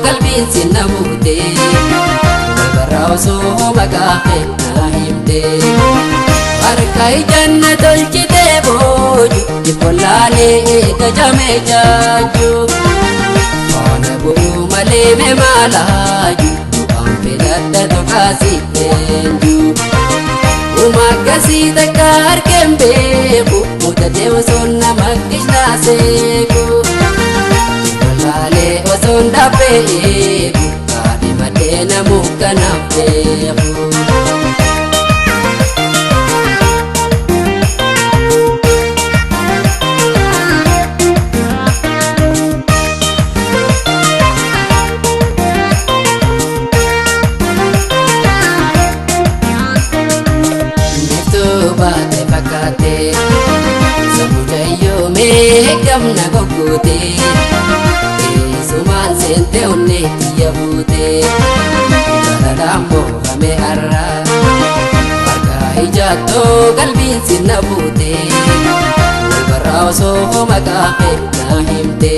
qalbiin sinna buute Walbarraa osoo maqaa kee himte Harka ijanna tolchitee booju Ifollaalee eega jamee jaaju Faana bu'uu malee mee maalaaju Du'aan filadha tokkaasi eenyu Umakkasii takka harkeen beeku Mutatee osoo nama kishnaa seeku Ifollaalee osoo hin dhabbee eegu Kaadhimadhee namuu kanaaf beeku. Baate fakkaate Samujayyoo mee gamna goggoote Teessumaan seente onnee kiyya buute Jalalaan moofame har'a Harka ijaattoo qalbiin sinna buute Walbarraa osoo maqaa kee naa himte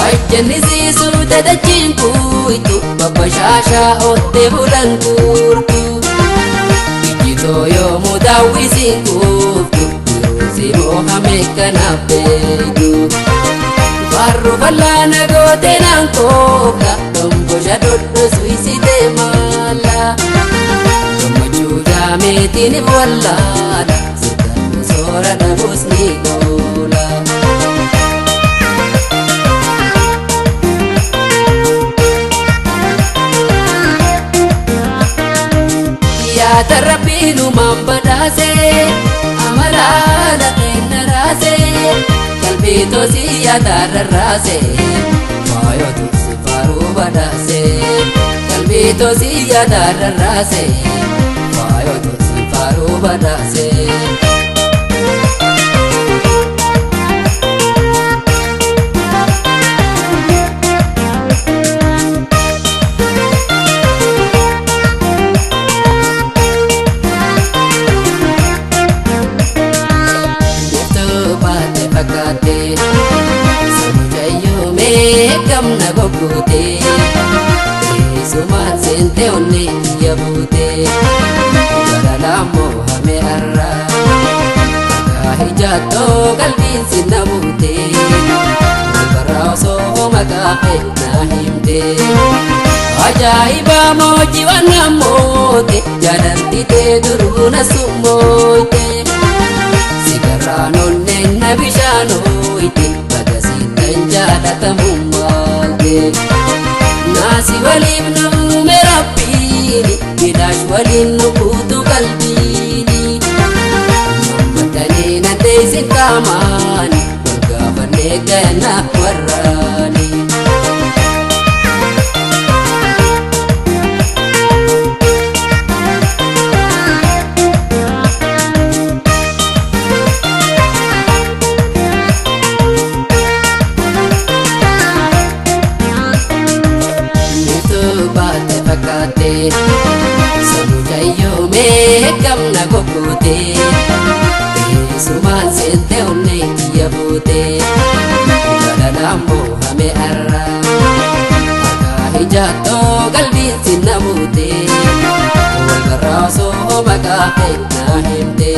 Ajjannisiisuu dadachiin kuitu Babbashaashaa oottee bulan guurtu Ijjitoo mudaawwisiin kuuftu Yeroo moohame kanaaf beektu Farru fallaana gootee naan kooka Dombosha dhodhosu isitee maala Gammachuu jaameetiin wallaala Sirgannu soora dhabuus ni oola. Yaada rabbiin uumaan badhaasee amalaa lafeen naraasee qalbii toosii yaada rarraasee faayoo tursi faaruu badhaasee qalbii toosii yaada rarraasee faayoo tursi faaruu badhaasee. Fakkaate Samujayyoo mee gamna goggoote Teessumaan seente onnee kiyya buute Jalalaan moohame har'a Harka ijaattoo qalbiin sinna buute Walbarraa osoo maqaa kee naa himte Ajaa'iba moojii waan namoote Jaalalti tee duruu na summooyte Sigarraan onneen na bishaanooyte Baga siittan jaalatamu maalte Naasi waliif nu uume rabbiini Midhaash waliin nu guutu qalbiini Mammatanii na teessin qaamaani Wal gaafannee ganaaf warraani. Baate fakkaate Samujayyoo mee gamna goggoote Teessumaan seente onnee kiyya buute Jalalaan moohame har'a Harka ijaattoo qalbiin sinna buute Walbarraa osoo maqaa kee naa himte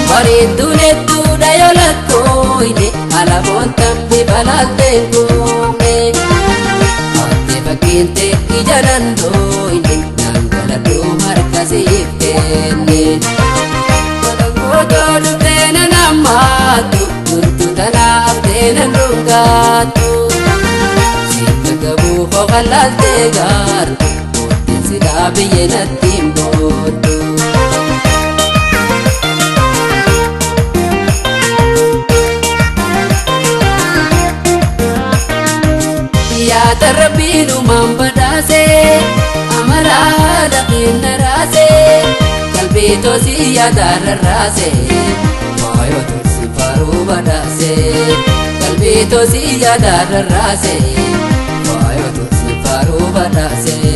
Bareedduun hedduudha yoo lakkooyne Alaboon tambi balaalteen kuufne Fakkiinte ija dandooyne dhangala'oo harka siif kenne. Godangooto dhuftee na nammaattu turtu tanaaf teena dhungaattu. Siif gabuu hoqalaaltee gaartu mootiin silaa biyya natti hin booddu. Yaada rabbiin uumaan badhaasee amalaa lafeen naraasee qalbii toosii yaada rarraasee faayoo tursi faaruu badhaasee qalbii toosii yaada rarraasee faayoo tursi faaruu badhaasee.